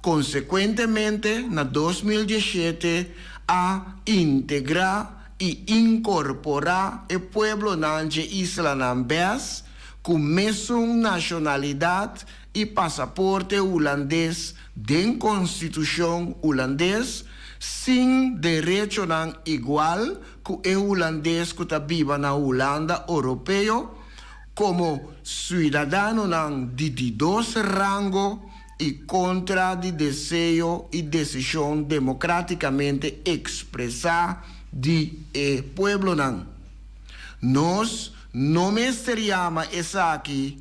Konsekuentemente na 2017 a integrá i inkorporá e pueblonan dje islanan bes ku mesun nashonalidat i pasaporte hulandes den konstitushon hulandes sin derechonan igual ku e hulandes ku ta biba na Hulanda Oropeo komo suidadanonan di di dos rango i kontra di deseo i desishon demokratikamente ekspresá di e pueblonan. Nos no mester yama esaki,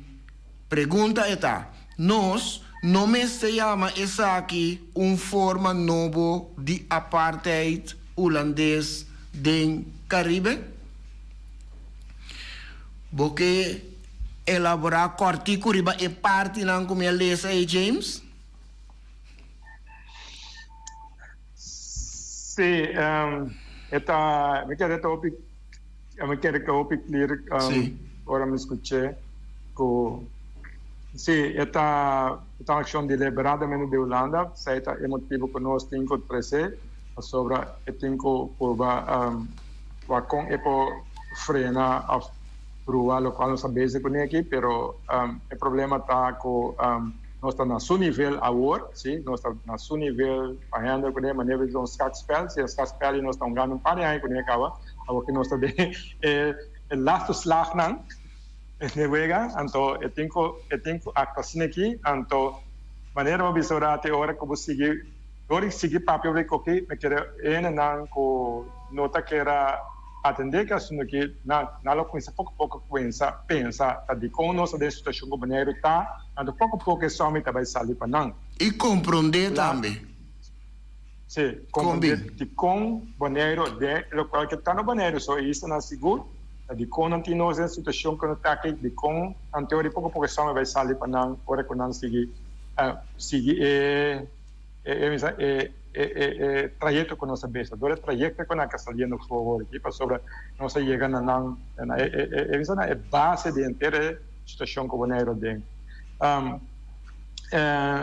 pregunta e ta, nos no mester yama esaki un forma nobo di apartheid hulandes den Karibe? Bo ke elaborá kòrtiku riba e partinan ku mi a lesa ei, James? Sí, e ta, mi kere ta hopi, mi kere ta hopi clear ora mi skuch'é ku sí, e ta, e ta un akshon deliberadamente di Hulanda, esei ta e motibu ku nos tin ku trese pasobra e tin ku purba wak kon e por frena òf brua lokual nos ta bezig kuné aki, pero e problema ta ku nos ta na su nivel awor, si, nos ta na su nivel pa handle kuné, manera di un skakspel, si e skakspel i nos ta hungando un par di aña kuné kaba, awor ku nos ta den e laatste slagnan den wega, anto e tin ku e tin ku aktua asina aki, anto manera bo bisa ora te ora ku bo sigui dor di sigui papia over di koki, mi kere hendenan ku no ta kera atendé ki asuntu aki, nan nan lo kuminsá poko poko kuminsá pensa ta dikon nos ta den e situashon ku Boneiru ta, anto poko poko e sòmi ta bai sali pa nan. I komprondé tambe. Sí, komprondé dikon Boneiru den lokual ke ta na Boneiru so e islanan sigur, ta dikon nan tin nos den e situashon ku nan ta aki, dikon anto di poko poko e sòmi bai sali pa nan ora ku nan sigui sigui e. E e trayecto cu nos a besa, dor e trayecto cu nan ka saliendo for aki, pasobra nos a yega na nan, na e e e na e base di henter e situacion cu Boneiru den.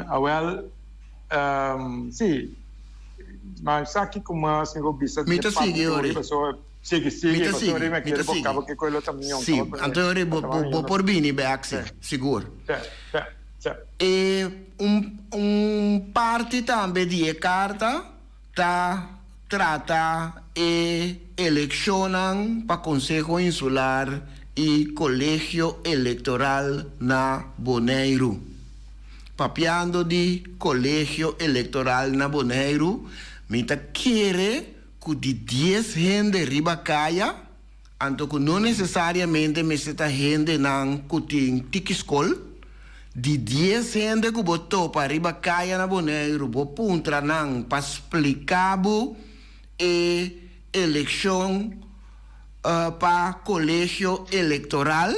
Awel, si, ma esaki cu mas mi por bisa Mi ta sigui ori. Pasobra, sigui, sigui, Mi ta sigui, pasobra mi mi ta kere bo sigui. caba kico e lo ta mion. Si, anto ori bo bo por bini bek, si, sigur. Si, si, si. E un un parti tambe di e karta ta trata e elekshonnan pa Konseho Insular i Kolegio Elektoral na Boneiru. Papiando di Kolegio Elektoral na Boneiru, mi ta kere ku di dies hende riba kaya, Anto ku no nesesariamente mester ta hendenan ku tin tiki skol. Di dies hende ku bo topa riba kaya na Boneiru bo puntra nan pa splika bo e elekshon pa kolegio elektoral,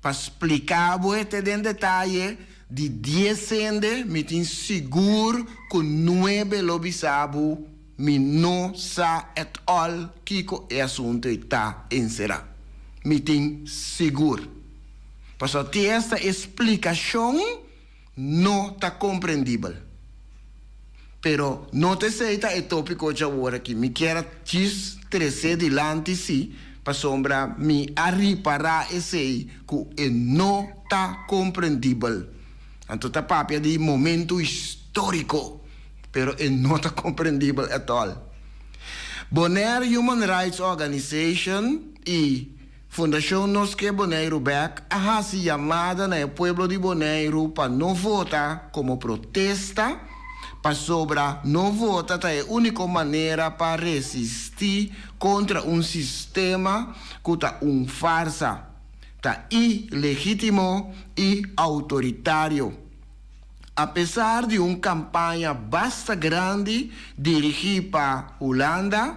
pa splika bo e te den detaye, di dies hende mi tin sigur ku nuebe lo bisa bo Mi no sa at all kiko e asunto ei ta enserá. Mi tin sigur. Pasobra te esta e splikashon no ta komprendibel. Pero no ta esei ta e topiko djawor aki. Mi kier a djis tres'é dilanti sí, pasobra mi a ripará esei ku e no ta komprendibel. Anto ta papia di momento históriko. Pero e no ta komprendibel at all. Bonaire Human Rights Organization i Fundashon Nos Ke Boneiru Bèk a hasi yamada na e pueblo di Boneiru pa no vota komo protesta pasobra no vota ta e úniko manera pa resistí kontra un sistema ku ta un farsa, ta ilegítimo i outoritario. Apesar di un kampaña basta grandi dirigí pa Hulanda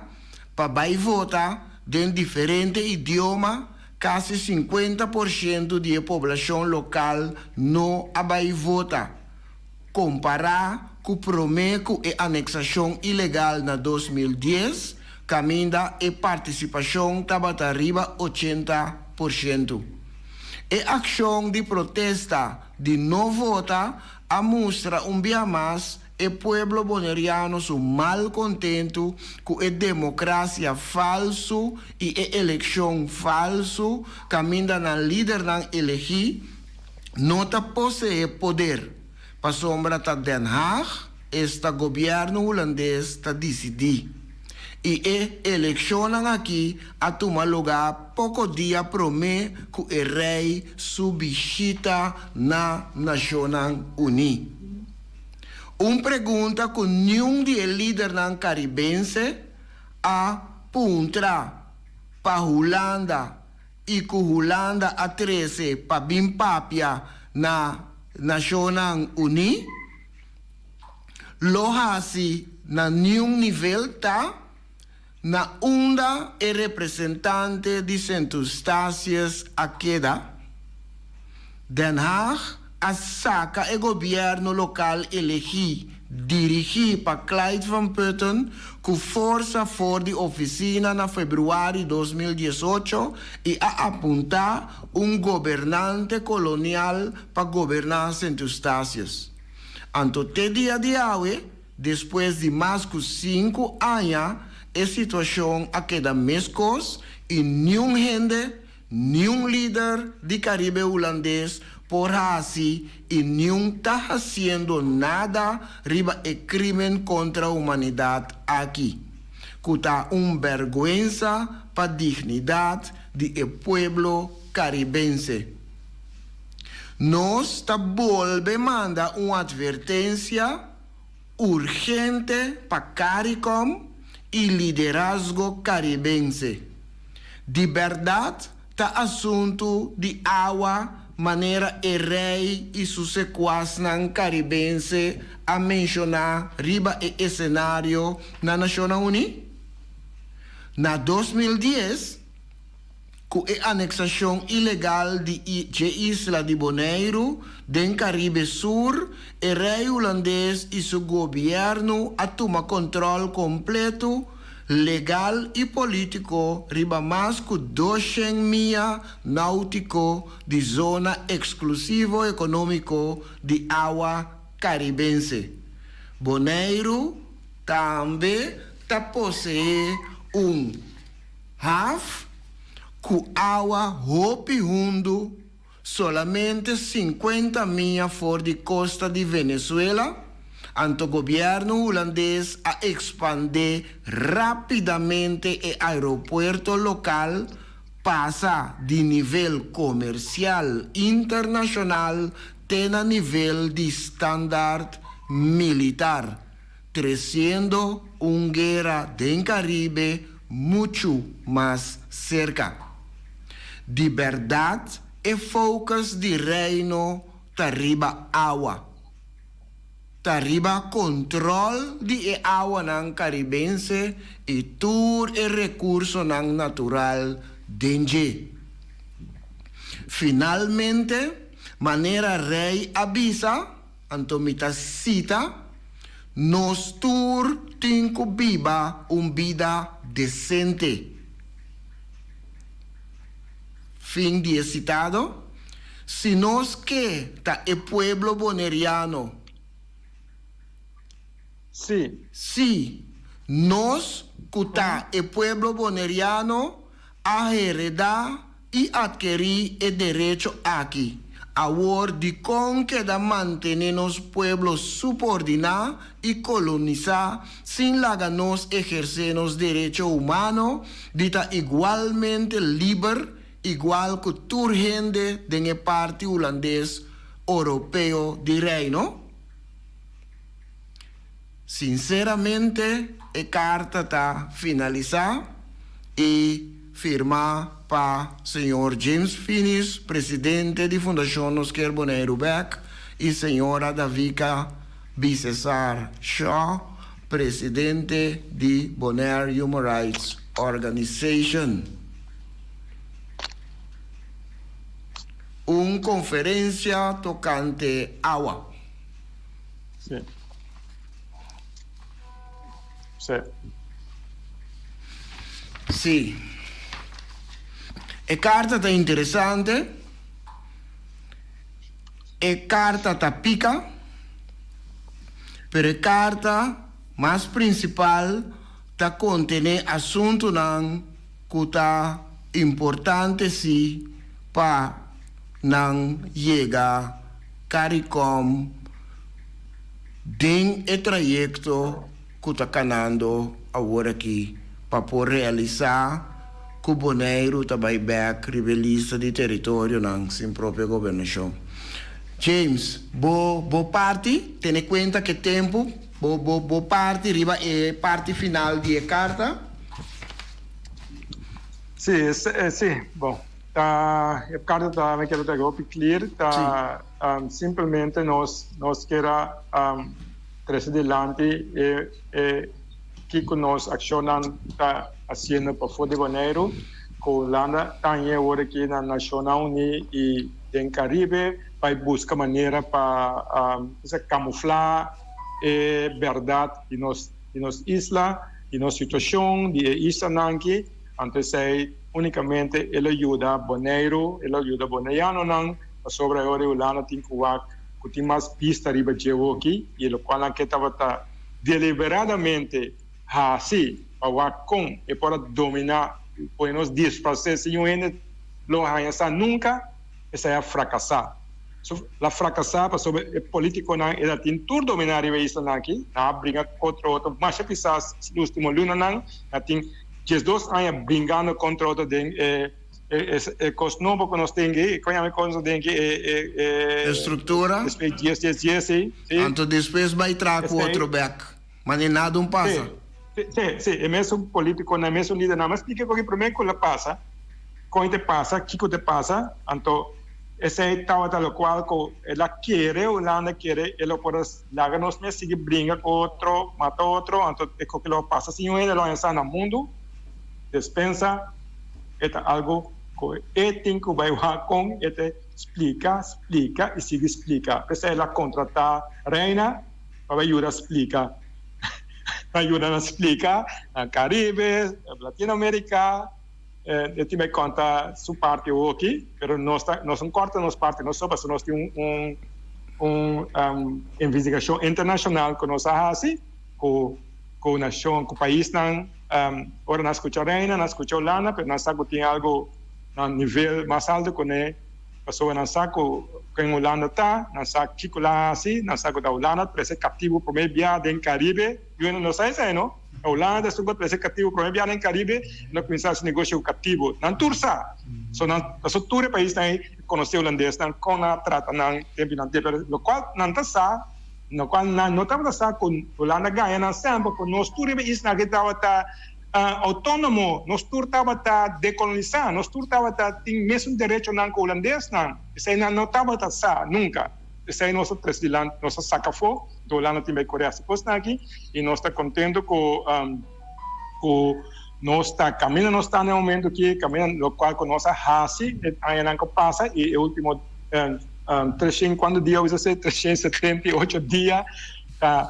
pa bai vota, den diferente idioma, kasi 50% di e poblashon lokal no a bai vota. Kompará ku promé ku e aneksashon ilegal na 2010, kaminda e partisipashon tabata riba 80%. E akshon di protesta di no vota a mustra un bia mas e pueblo boneriano su malkontentu ku e demokrasia falsu i e elekshon falsu kaminda nan lidernan elegí no ta poseé poder, pasobra ta Den Haag, esta gobièrnu hulandes, ta disidí. I e elekshonnan akí a tuma lugá poko dia promé ku e rei su bishita na Nashonnan Uní. Un pregunta ku niun di e lidernan karibense a puntra pa Hulanda i ku Hulanda a trese pa bin papia na Nashonnan Uní lo hasi na niun nivel ta na unda e representante di Sint Eustatius a keda? Den Haag a saka e gobièrnu lokal elegí, dirigí pa Clyde van Putten, ku forsa for di ofisina na febrüari 2018 i a apuntá un gobernante kolonial pa goberná Sint Eustatius. Anto te dia di awe, despues di mas ku 5 aña, e situashon a keda meskos i niun hende, niun lider di Karibe Hulandes por hasi i niun ta hasiendo nada riba e krímen kontra humanidat aki, ku ta un bèrgwensa pa dignidat di e pueblo karibense. Nos ta bolbe manda un atvertensia urgente pa CARICOM i liderazgo karibense. Di bèrdat ta asuntu di awa manera e rei i su sekuasnan karibense a menshoná riba e esenario na Nashonnan Uní? Na 2010, ku e aneksashon ilegal di dje isla di Boneiru den Karibe Sur, e rei hulandes i su gobièrnu a tuma kontròl kompletu, legal i polítiko riba mas ku 200 mia náutiko di zona eksklusivo ekonómiko di awa karibense. Boneiru tambe ta poseé un haf ku awa hopi hundu solamente 50 mia for di kosta di Venezuela, anto gobièrnu hulandes a ekspandé rápidamente e aeropuerto lokal pasa di nivel komersial internashonal te na nivel di standaard militar, tresiendo un guera den Karibe muchu mas serka. Di bèrdat e focus di Reino ta riba awa. Ta riba kontròl di e awanan karibense i tur e rekursonan natural den dje. Finalmente, manera rei a bisa, anto mi ta sita, "Nos tur tin ku biba un bida desente." Fin di e sitado. Si nos ke ta e pueblo boneriano, Sí. Sí, nos ku ta e pueblo boneriano a heredá i atkerí e derecho aki. Awor dikon keda mantené nos pueblo supordiná i kolonisá sin laga nos ehersé nos derecho humano di ta igualmente liber igual ku tur hende den e parti hulandes oropeo di Reino? Sinseramente e karta ta finalisá i firmá pa señor James Finies, presidente di Fundashon Nos Kier Boneiru Bèk, i señora Davika Bisesar Shaw, presidente di Bonaire Human Rights. Organization. Un konferensia tokante awa. Sí. Sí. Sí. E karta ta interesante. E karta ta pika. Pero e karta mas prinsipal ta kontené asuntunan ku ta importante sí pa nan yega Caricom den e trayekto ku ta kanando aworakí pa por realisá ku Boneiru ta bai bèk riba e lista di teritorionan sin propio gobernashon. James, bo bo parti, tene kuenta ku e tempu, bo bo bo parti riba e parti final di e karta. Sí, sí, bon, ta e karta ta mi kere ta hopi clear, ta simplemente nos nos kier a trese dilanti e e kiko nos akshonnan ta hasiendo pafó di Boneiru ku Hulanda ta hañ'é awor aki na Nashonnan Uní i den Karibe bai buska manera pa kamuflá e bèrdat di nos di nos isla, di nos situashon di e islanan aki, anto esei únikamente e lo yuda Boneiru, e lo yuda boneianonan, pasobra e ora e Hulanda tin ku wak ku tin mas bista riba dje woki i lokual nan ke tabata deliberadamente hasi pa wak kon e por a dominá pone nos disfrasé sin un hende lo haña sa nunka, esei a frakasá. So la frakasá pasobra e polítikonan e ta tin tur dominá riba e islanan aki, nan a bringa kontra otro masha pisá último lunanan, nan tin diesdos aña bringando kontra otro den e e kos nobo ku nos tin aki, kon yama e kos nos tin aki e e E struktura. Despues dies dies dies si, si. Anto despues bai traha ku otro bèk, mane nada un pasa. Si, si, si, e mesun polítikonan, e mesun lidernan, mi a splika ku aki promé ku la pasa, kon te pasa, kiko te pasa, anto esei tabata lokual ku el a kere, Hulanda kere, e lo por a laga nos mes sigui bringa ku otro, mata otro, anto e koke lo a pasa sin un hende lo a sa na mundu, despensa e ta algu ku e tin ku bai wak kon e ta splika, splika i sigui splika. P'esei el a kontratá Reina pa bai yuda splika, pa yuda nan splika na Karibe, Latinoamerika. E tin bai konta su parti hoki, pero nos ta nos no kòrta nos parti nos so pasobra nos tin un un un investigashon internashonal ku nos a hasi ku ku nashon ku paisnan ora nan skucha Reina nan skucha Hulanda pero nan sa ku tin algu na nivel mas altu kuné pasobra nan sa ku ken Hulanda ta nan sa kiko la hasi nan sa ku ta Hulanda trese katibu promé bia den Karibe yu no sa esei no. Na Hulanda esun ku a trese katibu prome biaha den Karibe nan a kuminsá hasi negoshi ku katibu. Nan tur sa. So nan paso tur e paisnan ei konosé hulandesnan kon nan a trata nan tempu nan tempu. Pero lokual nan ta sa, lokual nan no tabata sa ku Hulanda gaña nan semper ku nos tur riba e isla aki tabata outónomo, nos tur tabata dekolonisá, nos tur tabata tin mesun derechonan ku hulandesnan. Esei nan no tabata sa nunka. Esei nos a trese dilanti, nos a saca afó, anto Hulanda tin bay core haci cosnan aki y nos ta contento cu cu nos ta caminda nos ta na e momento aki, caminda locual cu nos a haci e añanan cu pasa y e ultimo treshen cuanto dia a bisa 378 dia ta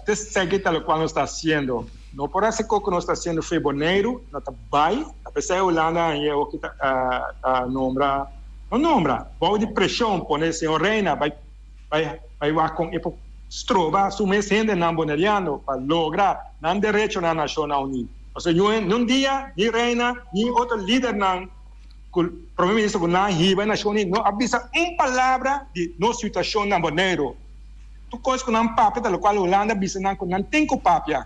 te sigui ta locual nos ta haciendo. No por haci co cu nos ta haciendo fe Boneiru, no ta bay, a pesar Hulanda a hoki ta nombra. No nombra, bou di preshon pone señor Reina bai bai bai wak kon e por stroba su mes hendenan boneriano pa logra nan derechonan na Nashonnan Uní. Pasobra niun niun dia ni Reina ni otro lidernan ku prome minister ku nan hiba e Nashon Uní no a bisa un palabra di nos situashon na Boneiru. Tur kos ku nan papia ta lokual Hulanda bisa nan ku nan tin ku papia.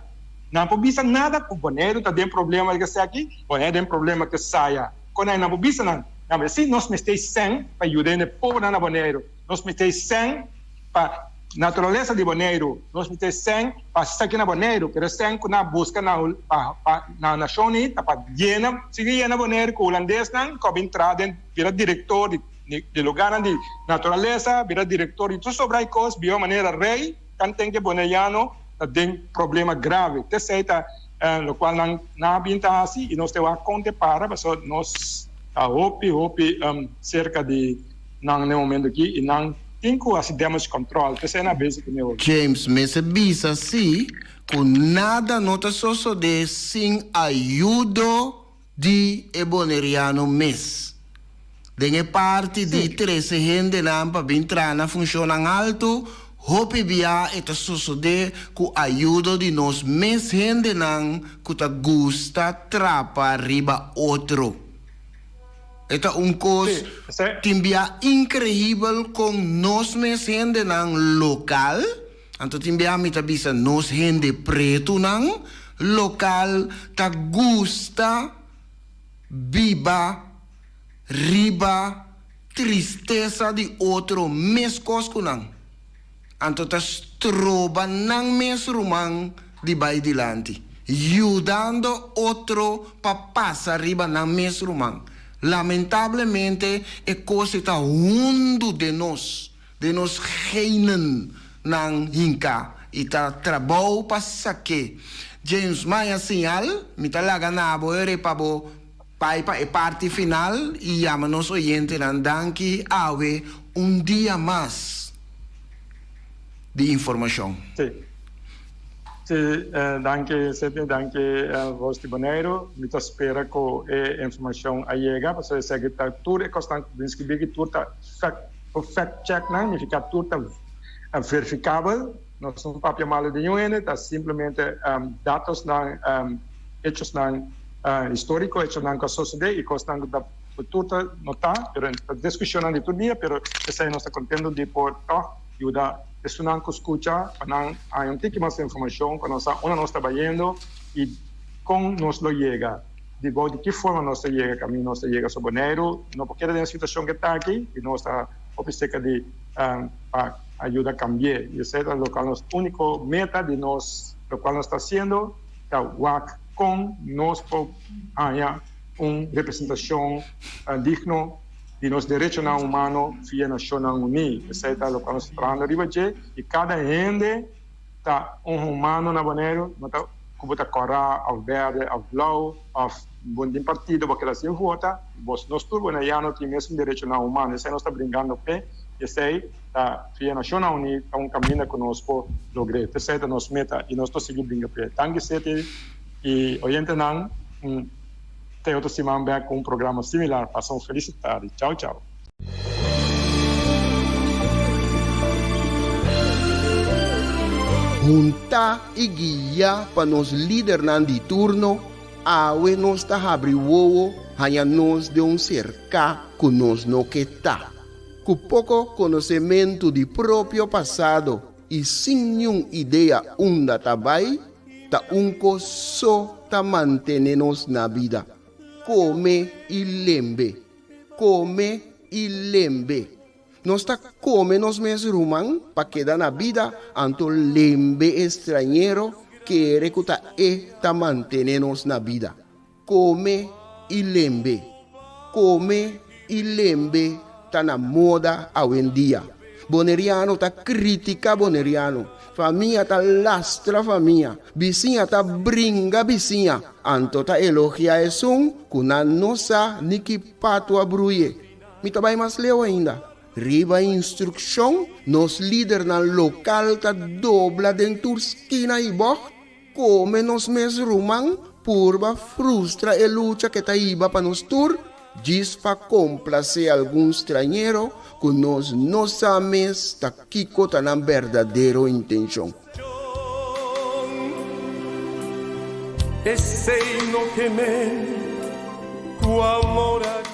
Nan por bisa nada ku Boneiru ta den problema di esaki, Boneiru den problema ku esaya. Kon nan por bisa nan? Nan bisa, Sí, nos mester sèn pa yuda hende pobernan na Boneiru. Nos mester sèn pa naturalesa di Boneiru. Nos mester sèn pa esaki na Boneiru. Pero e sèn ku nan a buska na pa na Nashon Uní ta pa yena, sigui yena Boneiru ku hulandesnan ku a bin traha den bira direktor di di lugarnan di naturalesa, bira direktor di tur sobra e kos, biba manera rei, kan ten ke boneiano ta den problema grave. T'esei ta. Lokual nan nan a bin ta hasi i nos te wak kon te para pasobra nos ta hopi hopi serka di nan na e momento aki i nan tin ku hasi damage control. P'esei nan a bezi ku negoshi. James mester bisa si ku nada no ta sosodé sin ayudo di e boneriano mes. Den e parti di trese hendenan pa bin traha na funshonnan haltu, hopi bia e ta sosodé ku ayudo di nos mes hendenan ku ta gusta trapa riba otro. E ta un kos tin bia inkreibel kon nos mes hendenan lokal, anto tin bia mi ta bisa nos hende pretunan lokal ta gusta biba riba tristesa di otro meskos ku nan, anto ta stroba nan mes ruman di bai dilanti, yudando otro pa pasa riba nan mes ruman. Lamentablemente e kos ei ta hundu den nos, den nos genen nan hinká i ta trabou pa sak'é. James, Maya siñal, mi ta laga na bo e pa bo Bai pa e parti final y yama nos oyentenan danki awe un dia mas di informacion. Sí. Sí, danki Sidney, danki Voz di Boneiru. Mi ta spera ku e informashon a yega, pasobra esaki ta tur e kosnan ku bin skibí aki tur ta fact, por fact check nan, nifiká tur ta verifikabel. Nos no papia malu di niun hende, ta simplemente datosnan, hechosnan historico, hechonan cu a sosode y cosnan cu ta tur ta nota, pero ta discusionnan di tur dia, pero esey nos ta contento di por toch yuda esunnan cu scucha pa nan haya un tiki mas informacion pa nos sa unda nos ta bayendo y con nos lo yega, di bou di ki forma nos ta yega caminda nos ta yega. So Boneiru no por keda den e situacion cu ta aki y nos ta hopi cerca di pa ayuda cambi'e y esey ta locual nos unico meta di nos locual nos ta haciendo ta wak Kon nos por haña un representashon digno di nos derechonan humano via Nashonnan Uní? Esei ta loke nos ta trahando riba dje i kada hende ta un humano na Boneiru, no ta ku bo ta kòrá òf bèrdè òf blou òf bo no tin partido bo keda sin vota, bos nos tur boneiano tin mesun derechonan humano, esei nos ta bringando p'e i esei ta via Nashonnan Uní ta un kaminda ku nos por logr'é. P'esei ta nos meta i nos ta sigui bringa p'e. Danki Seti i oyentenan. Te otro siman bèk ku un programa similar. Pasa un felis tardi. Chau chau. Huntá i guiá pa nos lidernan di turno, awe nos ta habri wowo haña nos den un serká ku nos no ke ta. Ku poko konosementu di propio pasado i sin niun idea unda ta bai, ta un kos so ta mantene nos na bida, kome i lembe, kome i lembe. Nos ta kome nos mes ruman pa keda na bida, anto lembe e strañero kere ku ta e ta mantene nos na bida. Kome i lembe. Kome i lembe ta na moda awendia. Boneriano ta kritika boneriano. Famia ta lastra famia. Bisiña ta bringa bisiña. Anto ta elogia esun ku nan no sa ni ki patu a bruye. Mi ta bai mas leu ainda. Riba instrukshon, nos lidernan lokal ta dobla den tur skina i bògt. Kome nos mes ruman purba frustra e lucha ke ta hiba pa nos tur, djis pa komplasé algun strañero ku nos no sa mes ta kiko ta nan berdadero intenshon. Esei no ke men ku amor a.